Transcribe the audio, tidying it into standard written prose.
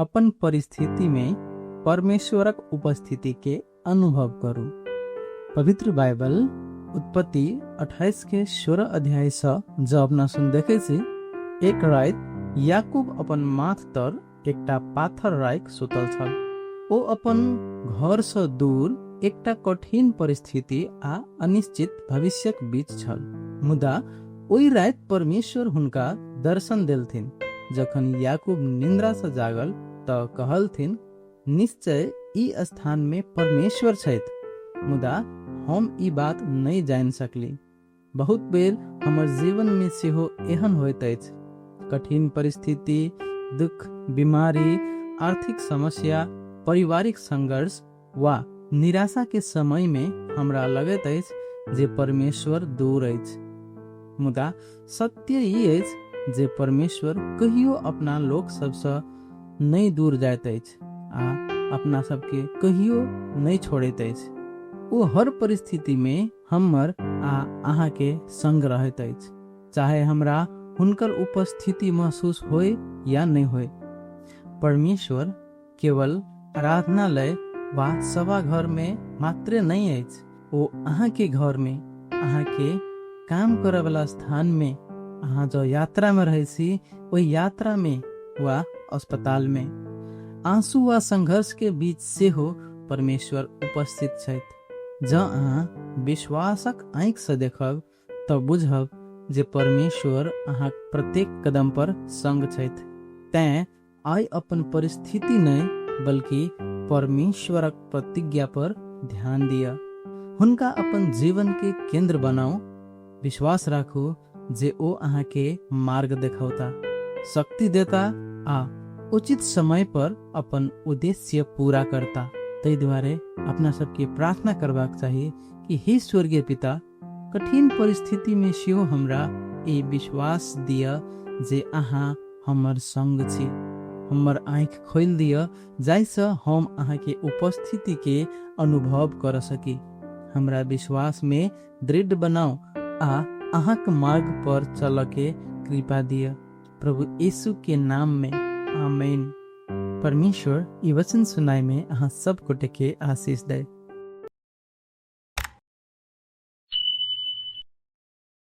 अपन परिस्थिति में परमेश्वरक उपस्थिति के अनुभव करू। पवित्र बाइबल उत्पत्ति 28 के 16 अध्याय सँ जँ अपना सुन देखै छी, एक राति याकूब अपन माथ तर एकटा पाथर राखि सुतल छल। ओ अपन घर सँ दूर एकटा कठिन परिस्थिति आ अनिश्चित भविष्यक बीच छल। मुदा ओहि राति परमेश्वर हुनका दर्शन देलथिन। जखन याकूब निन्द्रा सँ जागल तऽ कहलथिन, निश्चय ई स्थान में परमेश्वर छथि, मुदा हम ई बात नहि जानि सकली। बहुत बेर हमर जीवन में सेहो एहन होइत अछि। कठिन परिस्थिति, दुख, बीमारी, आर्थिक समस्या, पारिवारिक संघर्ष वा निराशा के समय में हमरा लगैत अछि जे परमेश्वर दूर अछि। मुदा सत्य ई अछि जे परमेश्वर कहियो अपना लोक सबसँ नहि दूर जाइत अछि आ अपना सबके कहियो नहि छोड़ैत अछि। ओ हर परिस्थिति में हमर आ अहाँ के संग रहैत अछि, चाहे हमरा हुनकर उपस्थिति महसूस होय या नहि होय। परमेश्वर केवल आराधनालय वा सभाघर में मात्रे नहि अछि, ओ अहाँ के घर में, अहाँ के काम करय वाला स्थान में, अहाँ जँ यात्रा में रहै छी ओहि यात्रा में वा अस्पताल में, आंसू वा संघर्ष के बीच सेहो परमेश्वर उपस्थित छथि। जँ अहाँ विश्वासक आँखि सँ देखब तऽ बुझब जे परमेश्वर अहाँक प्रत्येक कदम पर संग छथि। तेँ आइ अपन परिस्थिति नहि, बल्कि परमेश्वरक प्रतिज्ञा पर ध्यान दिअ। हुनका अपन जीवन के केंद्र बनाउ। विश्वास राखू जे ओ अहाँ के मार्ग देखौता, शक्ति देता आ उचित समय पर अपन उद्देश्य पूरा करता। ताहि दुआरे अपना सबके प्रार्थना करबाक चाही कि हे स्वर्गीय पिता, कठिन परिस्थिति में सेहो हमरा ई विश्वास दिअ जे अहाँ हमर संग छी। हमर आँखि खोलि दिअ जाहिसँ हम अहाँके उपस्थिति के अनुभव कर सकी। हमरा विश्वास में दृढ़ बनाउ आ अहाँक मार्ग पर चलऽ के कृपा दिअ। प्रभु यीशु के नाम में आमीन। परमेश्वर ई वचन सुनाय में अहाँ सब गोटे के आशीष दे।